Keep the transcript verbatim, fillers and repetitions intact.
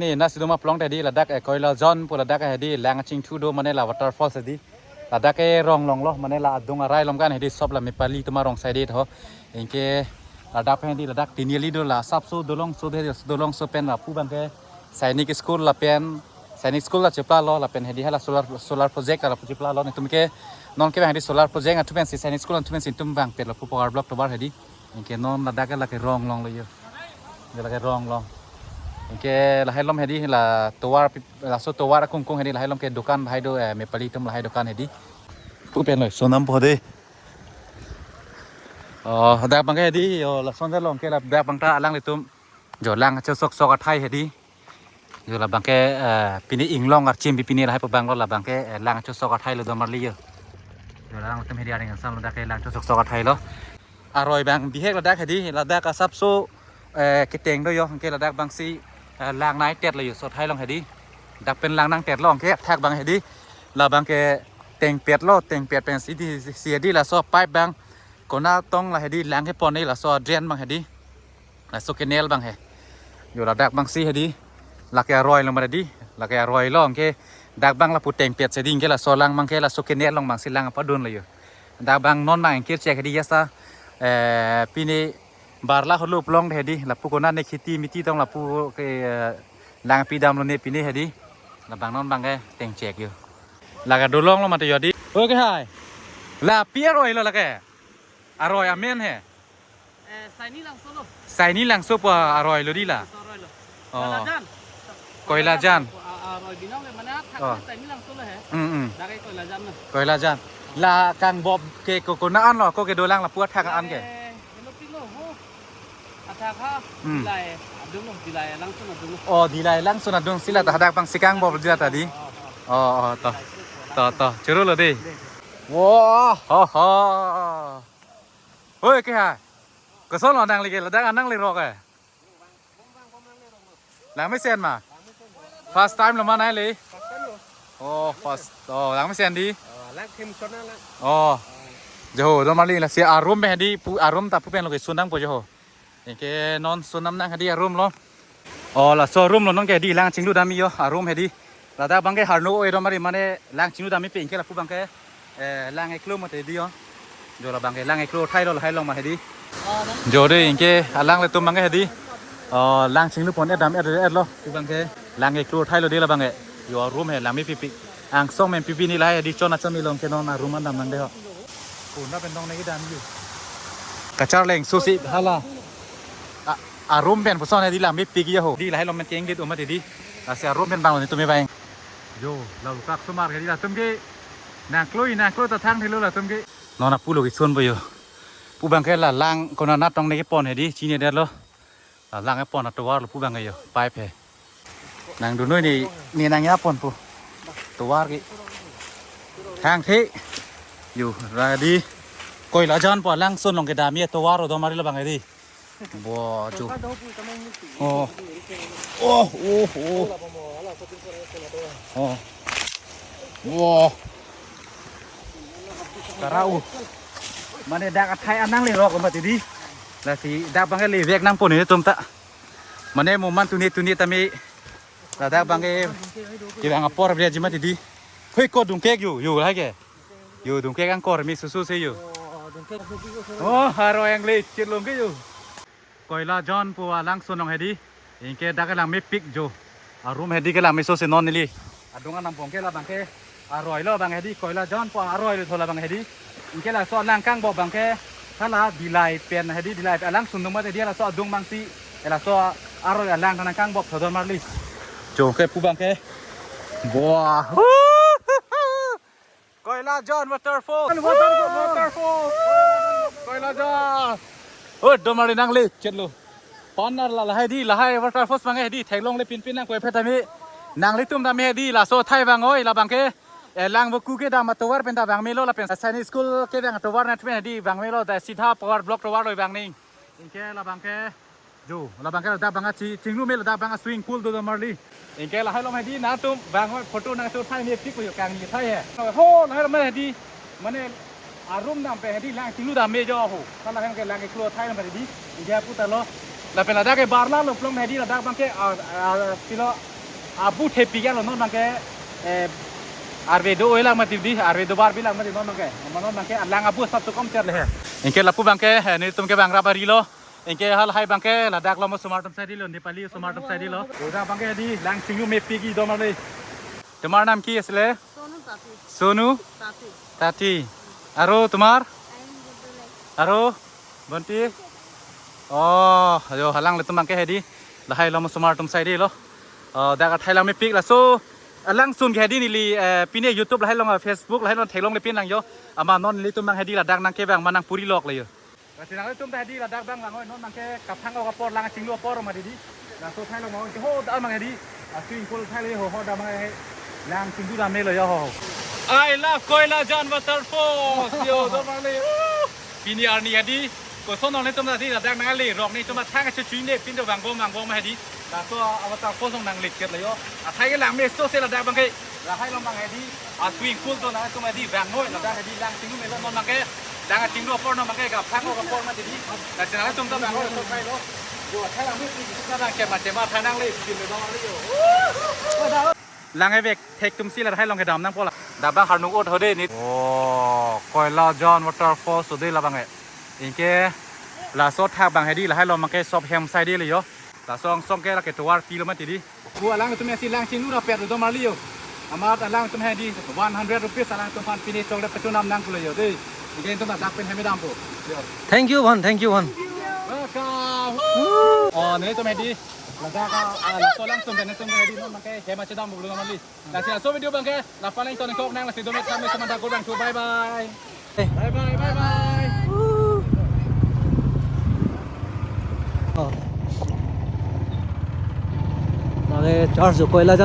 Ne nasi doma plong ta hedi ladak, eh, Koilajan pu ladak hedi lang chingthu do mane la waterfalls hedi. Ladak ke rong longlo mane la adung arai along kan hedi sop la Mepali atum arong side ho. Anke ladak pen hedi ladak tiniali do la asapso dolongso de dolongso pen lapu abangke Sainik School lapen Sainik School la cheplalo lapen hedi hala solar solar project la cheplalo netum ke non ke hedi solar project atum pensi Sainik School atum pensi netum vangpet lapu Power Block tovar hedi. Anke non ladak ke lake rong longlo yo. Yo lake rong long. Anke lahai along hedi la tovar pi- laso tovar akung kung hedi lahai along ke dukan lahai do, eh, Mepali atum lahai dukan hedi. Pu pen lo sonam po de. Oh, dak abangke hedi yo lason jalong ke la dak abang ta alanglitum. Jo lang chosok sok athai hedi. Yo labangke, eh, pini inglong archim pi pini lahai pu abanglo labangke, eh, lang chosok athai lo domarli yo. Yo lang tem hedi aring asam ladak ke lang chosok sok athai lo. Aroi abang bihek ladak hedi ladak asapso, eh, keteng do yo anke ladak abangsi, eh, lang nai tet lo yo so athai along hedi. Dak pen lang nang tet lo anke athak abang hedi. Labangke tengpet lo tengpet pensi di si hedi laso pipe abang konatong la hedi lang kepon hedi laso drain abang hedi. Laso canal abang he. Yo ladak abangsi hedi. Lake aroi lo mara di. Lake aroi lo anke dak abang lapu tengpet si hedi anke laso lang abangke laso canal along abangsi lang padun lo yo. Dak abang non abang anke check hedi yasa, eh, pini barla holo plong hedi lapu konane kheti miti tong lapu ke, eh, lang pi damlo ne pini hedi. Labang non abangke teng check yo. Lake dolong lo mate yo di. Oke hai. La pi aroi lo lake. Aroi amen he. Eh, Saini Langso lo. Saini Langso pu aroi lo di la. Langso aroi lo. Oh. Koilajan. Koilajan. Ah, ah, aroi binong le mana thak Oh. Saini Langso lo he. Mm, mm. Dak ke Koilajan lo. Koilajan. La kangbob ke ko konat lo ko kedolang lapu athak an ke. Eh, helo pilo ho. Athak ha. Hmm. Dilai adung lo, Dilai Langso adung lo. Oh, Dilai Langso adung si la ta hadak abangsi kangbob dia tadi. Oh, oh. Oh, oh, to. Dilai Langso. To, to. Choro lo de. Wah, ha, ha. Hoi, ke hai. Koson lo nangli ke, ladak nangli rok eh. Lang mesen ma? First time lo ma nangli? Oh, first. Oh, lang mesen di. Oh, lang thim son na lang. Oh. Jo ho, domarli lasi arum pen di pu arum ta pu pen lo ke sunang po jo ho. Anke non sunam nang hedi arum lo. Oh, laso arum lo non ke di lang chinglu dam-i yo arum hedi. Ladak abangke harno e domarli mane lang chinglu dam-i pen ke lapu abangke, eh, lang eklo mate di yo. Jo labangke lang eklo athai lo lahai along ma hedi. Jo de anke alanglitum abangke hedi. Oh, lang chinglu pon et dam et et lo. Pu abangke lang eklo athai lo di labangke. Yo arum he lang mepikpik. Angsong mepikpik ni lahai hedi chon acham ilong ke non arum an dam nang de ho. Kuna pen dong negi dam yo. Kacharleng susi hala. A, arum pen puson hedi lang mepik yo ho. Di lahai along pen keng dit umat di. Lasi arum pen bang lo netum abang. Jo, la ukak sumar hedi latum ke. Nangkloi, nangkloi ta thang thelo latum ke. Non apulo ke sun po yo. Pu abangke la lang konat tong neke pon hedi chini det lo. La lang kepon atovar lo pu abangke yo. Pipe he. Nangdunoi ni, ni nang yapon pu. Tovar ke. Thang the. Yo, ra di. Koilajan pu alang sun along kedam-i atovar lo domarli labang hedi. Bo, jo. Oh. Oh, oh, oh. Oh. Wow. Karau. Mane dak athai an nangli rok mati di. Lasi dak abangke le vek nang pon netum ta. Mane moman tuni tuni tame. Ladak abangke kevang apor bria jima tidi. Hoi ko dungkek yo, yo lahai ke. Yo dungkek angkor me susu se yo. Oh, haro yang le chelong ke yo. Koilajan pu alang sunong hedi. Anke dak lang mepik jo. Arum hedi ke lang meso se non neli. Adung anam pong ke labangke. Aroi lo abang hedi, Koilajan pu aroi lo thola abang hedi. Anke laso alang kangbob abangke hala Dilai pen hedi, Dilai alang sundung mate di laso adung abangsi. Laso aroi alang thanang kangbob thodon marli. Jo ke pu abangke. Wah. Koilajan waterfall. Waterfall, waterfall. Koilajan. Oh, domarli nangli chetlo. Panar la lahai di, lahai waterfalls abang hedi, theklong le pinpin nang koi phet tame. Nanglitum tame hedi, laso athai vang oi, labangke. Eh, lang buku kedam atovar pen ta vang melo lapen Sainik School kevang atovar na pen hedi vang melo ta sitha power block tovar lo vang ning. Anke labangke jo, labangke ladak abang chi, chinglu melo ladak abang swimming pool do domarli. Anke lahai along hedi nangtum vang oi photo nang tu thai ni pik ko yo kangni thai he. Ho, lahai along hedi. Mane arum dam pen hedi lang chinglu dam me jo ho. Hala hem ke lang ke klo thai pen hedi. Anke pu ta lo. Lapen ladak ke barla lo plong hedi ladak abangke, ah, ah, pilo. Abu thepi kalo non abangke, eh, arve do-oi lang mati di, arve dobar bi lang mati non abangke. Mane non abangke alang abu asap so kom cher le he. Anke lapu abangke, eh, nelitum ke bang rap arilo. Anke halahai abangke ladak lo mo osomar atum sai dilo, Nepali osomar atum sai dilo. Udah abangke di lang chinglu mepik kedo marli. Tomar naam ki asle? Sonu Tati. Sonu Tati. Tati. Aro tomar? Ain Gudulai. Aro? Bonti? Oh, yo halanglitum abangke hedi. Lahai lo mo osomar atum sai dilo. Oh, dak athai lang mepik laso. Alang sun ke hedi neli, eh, pine YouTube lahai along, eh, Facebook lahai along theklongle pin lang yo. Amat non nelitum abang hedi ladak nangkevang ma nangpuri lok le yo. Lasi nanglitum ta hedi ladak abang lang-oi, non abangke kaphang-ok apor, lang chinglu apor mati di. Laso athai along abangke ho da abang hedi. Asui ingkul athai le ho, ho da abang he. Lang chinglu dam melo yo ho. I love Koilajan Waterfalls. Yo, do marli. Pini arni hedi. Koson nanglitum ta hedi ladak nangle rok, nelitum ta thang achu chuine pin do vangbom vangbom hedi. Laso a waterfalls along nanglik ket le yo. Athai ke lang meso se ladak abangke. Lahai along abang hedi. Asui ingkul do nanglitum hedi vang-noi ladak hedi lang chinglu melo non abangke. Lang chinglu apor non abangke kaphang-ok apor mati di. Lasi nanglitum ta vang-noi so kai lo. Yo athai lang mepik kedo abangke ma chema thang nangle pin do marli yo. Lang evek thek atum si lahai along kedam nangpo la. Dak abang harnung ot hode ni. Oh, Koilajan Waterfalls hode labang e. Anke laso athak abang hedi lahai along abangke sop hem sai dilo yo. Laso angsong ke lake tovar pilo mati di. Ku alangtum si lang chinglu rapet do marli yo. Amat alangtum hedi one hundred rupees alangtum aphan pine chocolate pachunam nang pulo yo de. Anke nelitum ta dak pen hem dampo. Yo. Thank you, Bhon. Thank you, Bhon. Welcome. Oh, nelitum hedi. Ladak a, a, laso alang sun nelitum hedi non abangke hem chedam pulo marli. Lasi laso video abangke la paling ton kok nang, lasi dome kami semanta kurang tu. Bye bye. Eh. Bye bye, bye bye. Oh. Lake church Koilajan